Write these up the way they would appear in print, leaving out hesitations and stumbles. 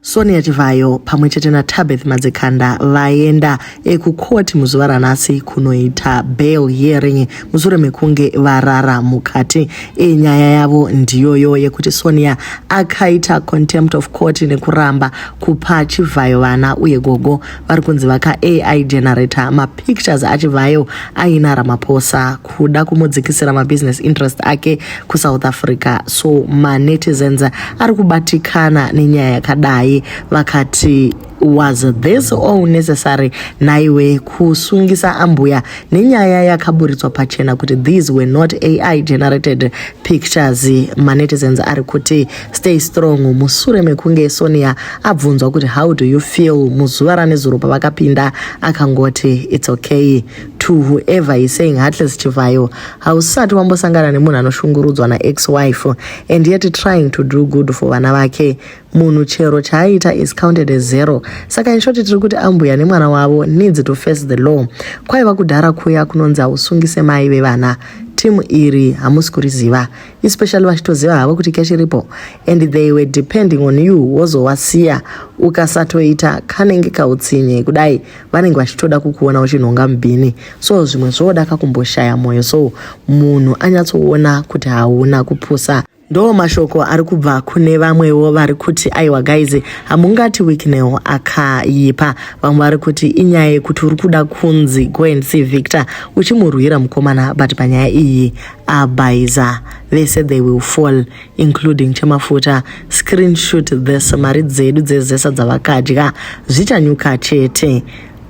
Sonia Chivhayo pamwe chete naTabeth Madzikanda vaenda kukoti muzuva ranhasi kunoita bail hearing mushure mekunge varara mukati. Nyaya yavo ndiyoyo yekuti Sonia akaita contempt of court nekuramba kupa Chivhayo vana, uye gogo vari kunzi vaka AI generator mapictures aChivhayo aina Ramaphosa kuda kumudzikisira mabusiness interest ake kuSouth Africa. So manetizens ari kubatikana nenyaya yakadai, vakati, "Was this all necessary naiwe kusungisa ambuya nenyaya yakaburitswa pachena kuti these were not AI generated pictures?" Manetizens ari kuti stay strong musure mekunge Sonia abvunzwa kuti, "How do you feel?" muzuva ranezuro pavakapinda, akangoti, "It's okay." To whoever is saying heartless Chivhayo, hausati wambosangana nemunhu anoshungurudzwa naex wife and yet trying to do good for vana vake. Munhu chero chaaita is counted as zero. Saka in short, tiri kuti ambuya nemwana wavo needs to face the law. Kwaiva kudhara kuya kunonzi hausungise mai vevana. Timu iri hamusi kuriziva, especially vachitoziva havo kuti cash iripo and they were depending on you, wozowasiya ukasatoita kanenge kautsinye kudai, vanenge vachitoda kukuona uchinhonga mubhini. So zvimwe zvoda kakumboshaya mwoyo, so munhu anyatsoona kuti hauna kupusa. Ndo mashoko ari kubva kune vamwewo vari kuti, "Aiwa guys, hamungati Wicknell akaipa." Vamwe vari kuti inyaya yekuti uri kuda kunzi go and see Victor uchimurwira mukomana, but panyaya iyi abhaiza vese, they will fall, including Chemafuta. Screenshot this. Mari dzedu dzezesa dzavakadya zvichanyuka chete.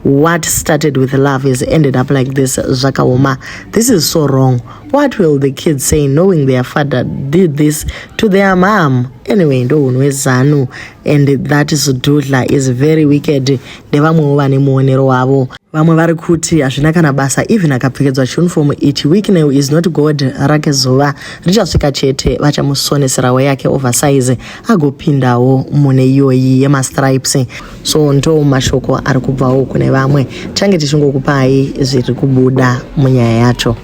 What started with love has ended up like this. Zvakaoma. This is so wrong. What will the kids say knowing their father did this to their mom? Anyway, ndo unhu hweZANU and that is dudla is very wicked. Ndevamwewo vane muonero wavo. Vamwe vari kuti hazvina kana basa, even akapfekedzwa chiuniform ichi, Wicknell is not God. Rake zuva richasvika chete, vachamusoneserawo yake oversize agopindawo mune iyoyi yemastripes. So ndo mashoko ari kubvawo kune vamwe. Change tichingokupai zviri kubuda munyaya yacho.